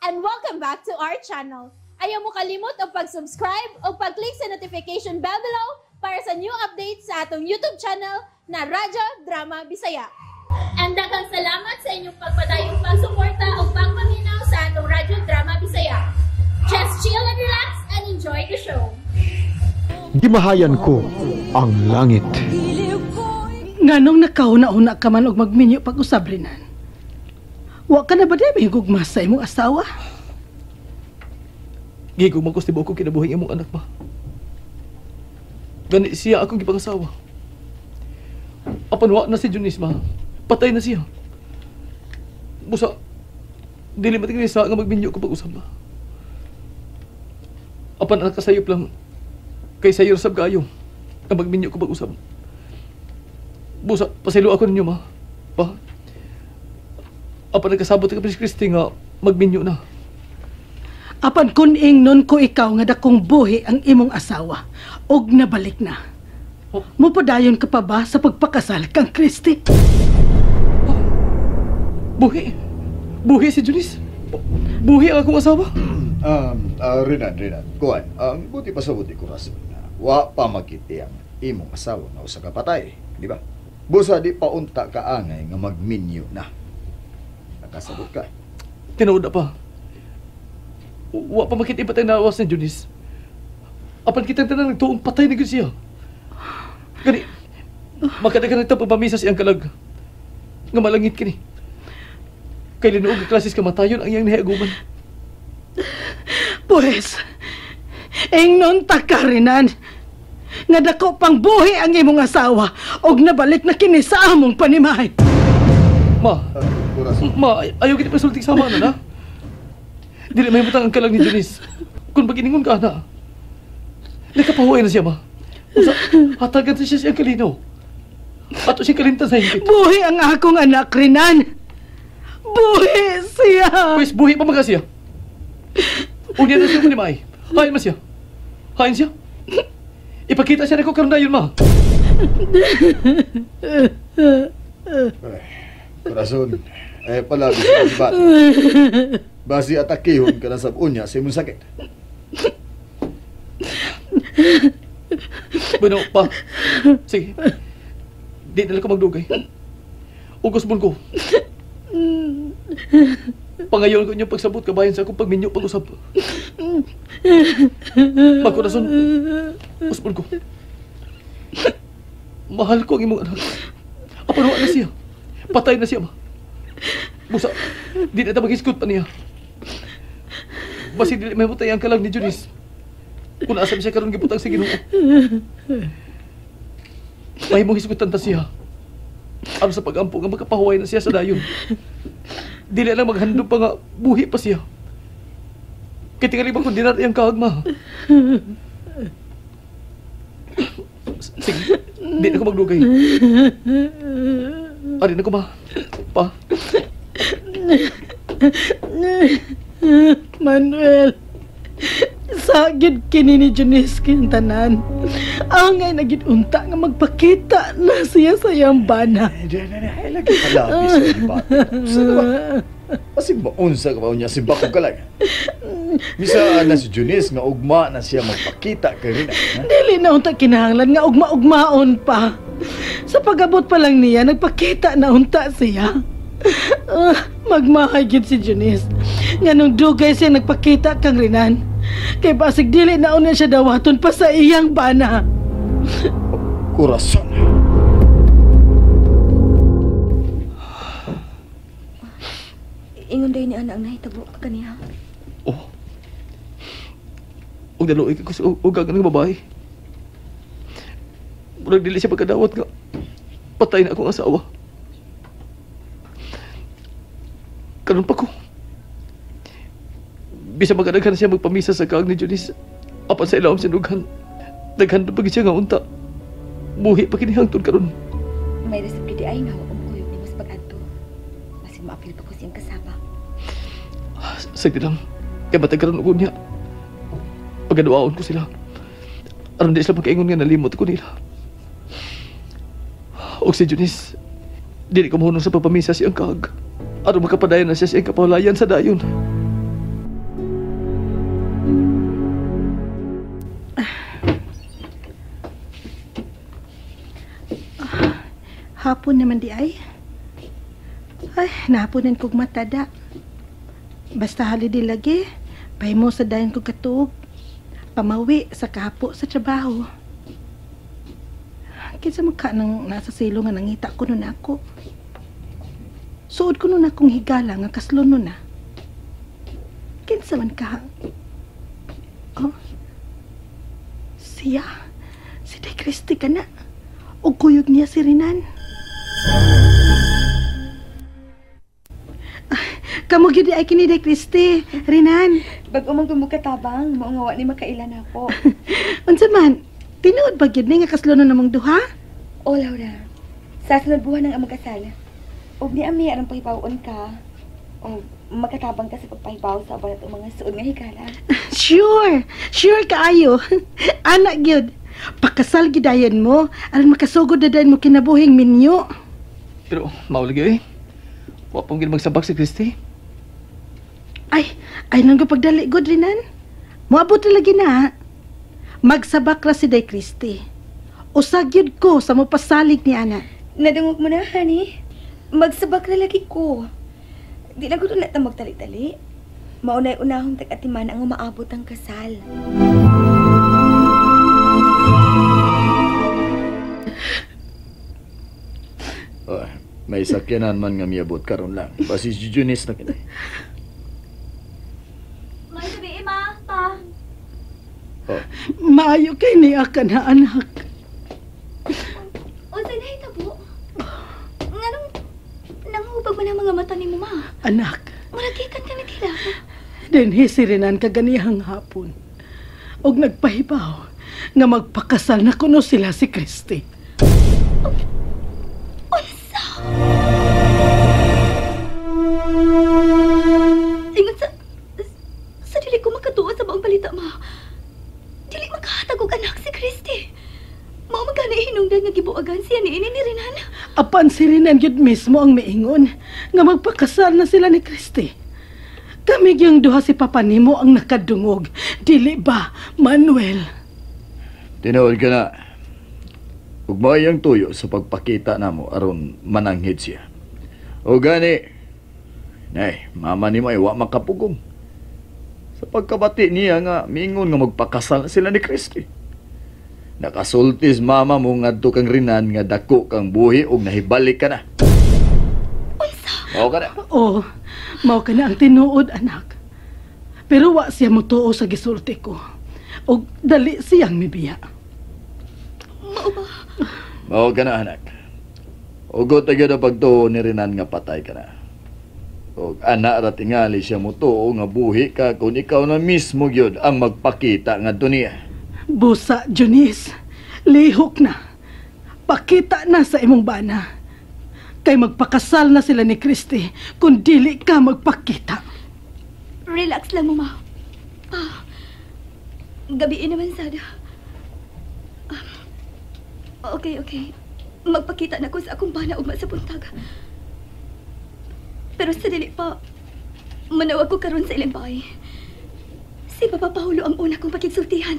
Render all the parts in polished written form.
And welcome back to our channel. Ayaw mo kalimot og pag-subscribe o pag-click sa notification bell below para sa new updates sa atong YouTube channel na Radyo Drama Bisaya. And daghang salamat sa inyong pagpadayong pagsuporta o pagpaminaw sa atong Radyo Drama Bisaya. Just chill and relax and enjoy the show. Gimahayan ko ang langit. Nganong nakahuna-huna ka man og magminyo pag-usab, Renan? Wa ka na ba di mahigugma sa imong asawa? Gigugma ko sa tibuok kong kinabuhi imong anak, ma. Gani siya akong gipangasawa. Apan wa na si Junice, ma. Patay na siya. Busa, dili man sa nga magminyo ko pag-usab, ma. Apan ang kasayop lang kay sayo sab kaayo nga magminyo ko pag-usab. Busa, pasaylo ako ninyo, ma. Pa. Apan nagkasabot ka pa si Christy nga magminyo na. Apan kun ingnon ko ikaw nga dakong buhi ang imong asawa og nabalik na. Oh. Mupadayon ka pa ba sa pagpakasal kang Christy? Oh. Buhi. Buhi si Junice. Buhi ang akong asawa. Renan, kuan, ang buti pa sa buti ko rason na wa pa makiti ang imong asawa nga usa ka patay, di ba? Busa di pa unta ka angay nga magminyo na. Nakasabot ka. Tinuod na pa. Wa pa makita patay na awas ni Junice. Apan kitang tanan nagtuong patay na gyud siya. Gani, makadagan nagta pagpamisa siyang kalag. Nga malangit kini. Kay linuog nga klasis kamatayon ang iyang nahiaguman. Pues, ingnon ta ka, Renan, nga dako pang buhi ang imong asawa og nabalik na kini sa among panimay. Ma, ma, ayaw kita pasultik sama na na. Dili may butang ang kalag ni Junice. Kung pag-iningon ka na, nakapahuway na siya, ma. Usa, hatagan siya siyang kalinaw. Ato siya kalimtan sa hingpit. Buhi ang akong anak, Renan. Buhi siya. Pwes, buhi pa mga siya. Unya na siya panimay. Hain ma siya. Hain siya. Ipakita siya na ko karon dayon, ma. Corazon, eh pala sa bat. Basi atakihon ka na sa unya sa imong sakit. Bueno, pa. Sige. Di na lang ko magdugay. Ugos mo ko. Pangayon ko inyong pagsabot kabayan sa akong pagminyo pag-usab. Magkurason, usbon ko. Mahal ko ang imong anak. Apan wa na siya. Patay na siya, ma. Busa, di na ta maghiskot pa niya. Basi dili may butay ang kalag ni Junice. Kung asa siya karon gibutang sa Ginoo. Mahimong hisgutan ta siya. Aron sa pag-ampo nga makapahuway na siya sa dayon. Dili lang maghandom pa nga buhi pa siya. Kay tingali ba kung di na iyang kaagma. Sige, di na ko magdugay. Ari na ko, ma. Pa. Manuel, sagid kini ni Junice kayong tanan. Angay nagid unta nga magpakita na siya sa iyang bana. Ay, lagi palabis sa ibata. Sino ba? Basig maunsa ka pa niya si Bako ka lang. Misa na si Junice nga ugma na siya magpakita kay Rina. Dili na unta kinahanglan nga ugma-ugmaon pa. Sa pag-abot pa lang niya, nagpakita na unta siya. Magmahay gid si Junice. Nga nung dugay siya nagpakita kang Renan. Kay basig dili na una siya dawaton pa sa iyang bana. Kurason. Ingon day ni ana ang nahitabo kaniya. Oh. Og daluoy ko sa ugang ng babae. Murag dili siya pagkadawat nga patay na akong asawa. Karon pa ko. Bisa magkadaghan siya magpamisa sa kaag ni Junice. Apan sa ilawom siya dughan. Daghan pa siya nga unta. Buhi pa kini hangtod karon. May resep gid ay nga wa ko mukuyog nimo sa pag-adto. Basig maapil pa ko siyang kasaba. Sagdi lang. Kay matag karon og unya. Pagaduaon ko sila. Aron di sila makaingon nga nalimot ko nila. Og si Junice, dili ko mahunong sa pagpamisa siyang kaag. Aron makapadayon na siya siyang kapawalayan sa dayon. Hapon naman di ay. Ay, nahaponan kog matada. Basta holiday lagi, pahimo sa dayon kog katuog. Pamawi sa kahapo sa trabaho. Kinsa man ka nang nasa silo nga nangita ko nun ako. Suod ko nun akong higala nga kaslon nun na. Kinsa man ka? Oh, siya. Si Day Christy ka na. O kuyog niya si Renan. Kamo gyud ay kini Day Christy, Renan. Bag-o man kung mukatabang, mao nga wa ni makailan ako. Unsa man? Tinuod ba gyud ni nga kaslonon namong duha? O Laura, sa sunod buwan ang among kasal. Ug ni ami aron pahibawon ka. O makatabang ka sa pagpahibaw sa uban atong mga suod nga higala. Sure, sure kaayo. Anak gyud. Pakasal gidayon mo aron makasugod na dayon mo kinabuhing minyo. Pero mao lagi eh. Wa pong gid magsabak si Christy. Ay, ay nang pagdali gud Renan. Moabot na lagi na. Magsabak ra si Day Christy. Usag gyud ko sa mopasalig ni ana. Nadungog mo na, honey. Magsabak ra lagi ko. Di na gud na ta magtali-tali. Maunay unahong tag-atiman ang umaabot ang kasal. Oh, may sakyanan man nga miabot karon lang. Basi si Junice na kini. May sabi, ma, pa. Oh. Maayo kay niya ka na, anak. Unsa na hitabo? Nganong nanghubag man ang mga mata ni mo, ma? Anak. Muragikan ka nagkila. Dinhi si Renan kaganihang hapon. Og nagpahibaw nga magpakasal na kuno sila si Christy. Unsa? Ingon sa dili ko makatuo sa maong balita, ma. Dili makahatag og anak si Christy. Mao man gani hinungdan nga gibuagan siya niini ni Renan. Apan si Renan gyud mismo ang miingon nga magpakasal na sila ni Christy. Kami gyung duha si Papa nimo ang nakadungog. Dili ba, Manuel? Tinuod ka na. Ug maayang tuyo sa pagpakita namo aron mananghid siya. O gani, nay, mama nimo ay wa makapugong. Sa pagkabati niya nga miingon nga magpakasal sila ni Christy. Nakasultis mama mo ngadto kang Renan nga dako kang buhi ug nahibalik ka na. Unsa? Mao ka na. Oo, mao ka na ang tinuod, anak. Pero wa siya motuo sa gisulti ko. Og dali siyang mibiya. Mao ba? Mao ka na, anak. Ugot agad ang pagtuo ni Renan nga patay ka na. Og ana ra tingali siya motuo nga buhi ka kung ikaw na mismo gyud ang magpakita ngadto niya. Busa, Junice, lihok na. Pakita na sa imong bana. Kay magpakasal na sila ni Christy kung dili ka magpakita. Relax lang mo, ma. Pa, gabiin naman sada. Okay, okay. Magpakita na ko sa akong bana ugma sa buntag. Pero sa dili pa, manawag ko karon sa ilang bahay. Si Papa Paolo ang una kong pakigsultihan.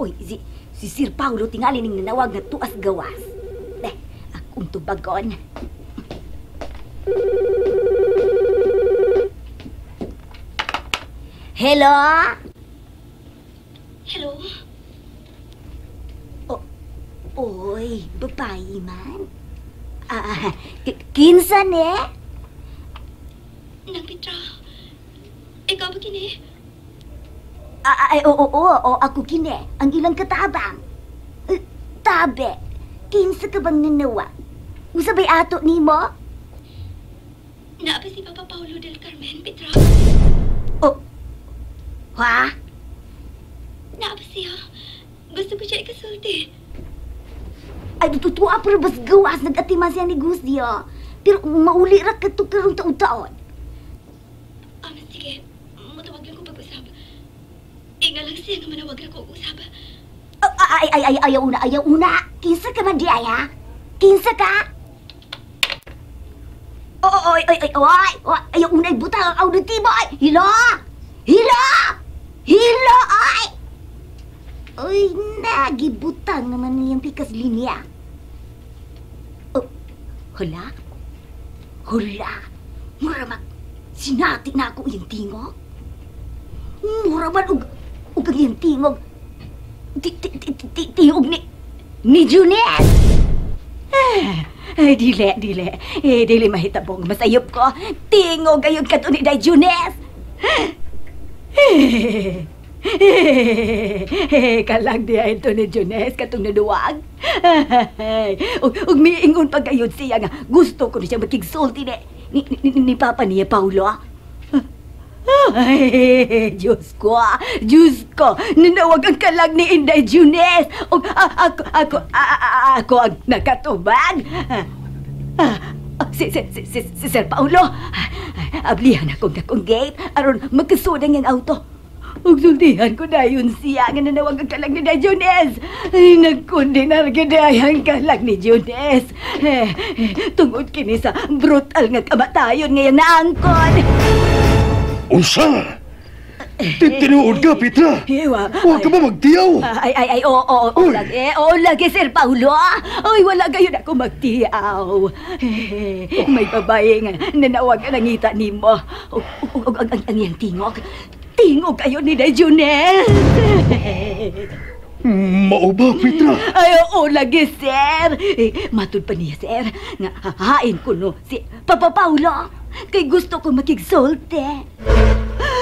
Uy, si Sir Paolo tingali ning nanawag nga tuas gawas. Deh, akong tubagon. Hello? Hello? Oh, oy, babae man. Ah, kinsa ne? Nang Petra, ikaw ba kini? Ay, oo, oo, ako kini. Ang ilang katabang. Tabe, kinsa ka bang nanawa? Usa ba'y ato nimo? Naa ba si Papa Paolo del Carmen, Petra? Oh, ha? Naa ba siya? Gusto ko siya ikasulti. Ay, tutuwa pero bas gawas nag-atima siya negosyo. Pero mauli ra ka to karong taon-taon. Sige, mutawag lang ko pag-usap. Inga lang siya nga manawag ra ko og usab. Ay, ay, ay, ayaw una, ayaw una. Kinsa ka man di ay, ha? Kinsa ka? Oy, oy, oy, oy, oy, ayaw una, ibutang ang auditibo, ay. Hilo! Hilo! Hilo, ay! Uy, nagibutang naman niyang pikas linya. Oh, hala? Hala? Mura mag... Sinati na ako iyang tingog. Mura man og ang iyang tingog. Tingog ni Junes! Ay, dili, dili. Eh, dili mahitabong masayop ko. Tingog ayun ka to ni Day Junes! Kalag diya ito ni Junes katong naduwag. Ug miingon pa gayud siya nga gusto ko na siya makigsulti ni Papa niya Paulo. Ay, Diyos ko, Diyos ko, nanawag ang kalag ni Inday Junes. Ug ako ang nakatubag. Si Sir Paulo, ablihan akong dakong gate aron magkasudang ang auto. Ug sultihan ko dayon siya nga nanawag ang kalag ni Day Junes. Ay, nagkundinar gidayan kalag ni Junes. Tungod kini sa brutal nga kamatayon ngayon naangkon. Unsa? Tinuod ka, Petra? Huwag ka ba magtiyaw? Ay, oo, lagi. Oo, lagi, Sir Paulo. Ay, wala gayon ako magtiyaw. May babae nga nanawag ang nangita nimo. Ang iyang tingog. Tingog kayo ni Day Junes. Mao ba, Petra? Ay, oo lagi, sir. Matud pa niya, sir, nga hahain ko no si Papa Paulo. Kay gusto ko makigsulte.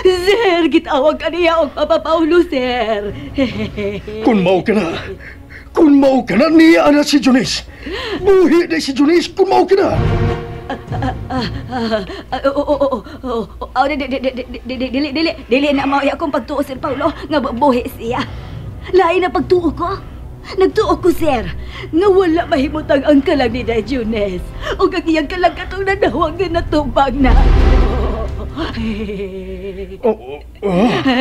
Sir, gitawag ka niya og Papa Paulo, sir. Kung mao ka na, niya na si Junes. Buhi na si Junes, kung mao ka na. Oo, dili na mao akong pagtuo, Sir Paulo, nga buhi siya. Lain na pagtuo ko. Nagtuo ko, sir, nga wala mahimutang ang kalag ni Day Junes. O ang iyang kalag katong nanawag nga natubag na.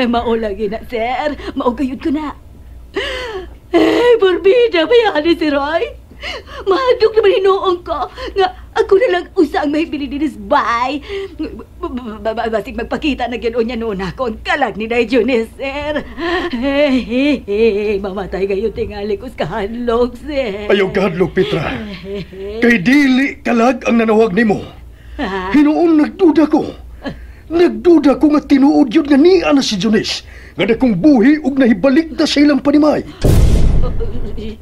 Mao lagi na, sir. Mao gayud ko na. Porbida, bayani si Roy. Mahadlok naman hinuong ko nga ako na lang usa ang mahibili dinis bay. Basig magpakita na ganoon niya noon ako ang kalag ni Day Junes, sir. Mamatay kayo tingali ko sa kahadlok, sir. Ayaw kahadlok, Petra. Kay dili kalag ang nanawag nimo. Hinuon nagduda ko. Nagduda ko nga tinuod yun nga niya na si Junes. Nga dakong buhi ug nahibalik na sa ilang panimay.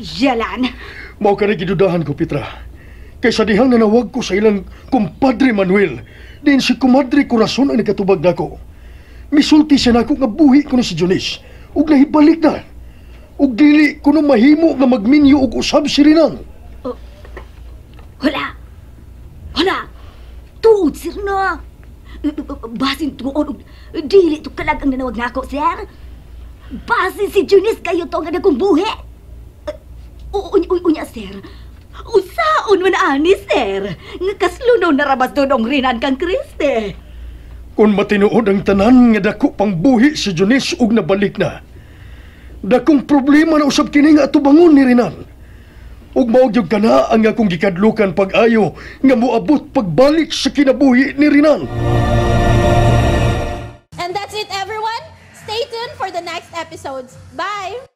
Jalan. Mao ka gidudahan ko, Petra. Kaysa dihang nanawag ko sa ilang kumpadre Manuel, din si kumadre Corazon ang nagkatubag nako. Misulti siya nako nga buhi ko ni si Junes, ug nahibalik na. Ug dili ko no mahimo nga magminyo og usab si Renan. Oh, wala. Wala. Tuod, sir, na. Basin tuod, dili to kalag ang nanawag nako, sir. Basin si Junes kayo to nga nagkong buhi. Unya, sir. Usaon man ani, sir. Nga kaslunaw narabas doon ang Renan kang Kriste. Kung matinuod ang tanan nga dako pang buhi si Junes ug nabalik na. Dakong problema na usab kini nga atubangon ni Renan. Ug mao gyud kana ang akong gikadlukan pag-ayo nga moabot pagbalik sa kinabuhi ni Renan. And that's it, everyone. Stay tuned for the next episodes. Bye!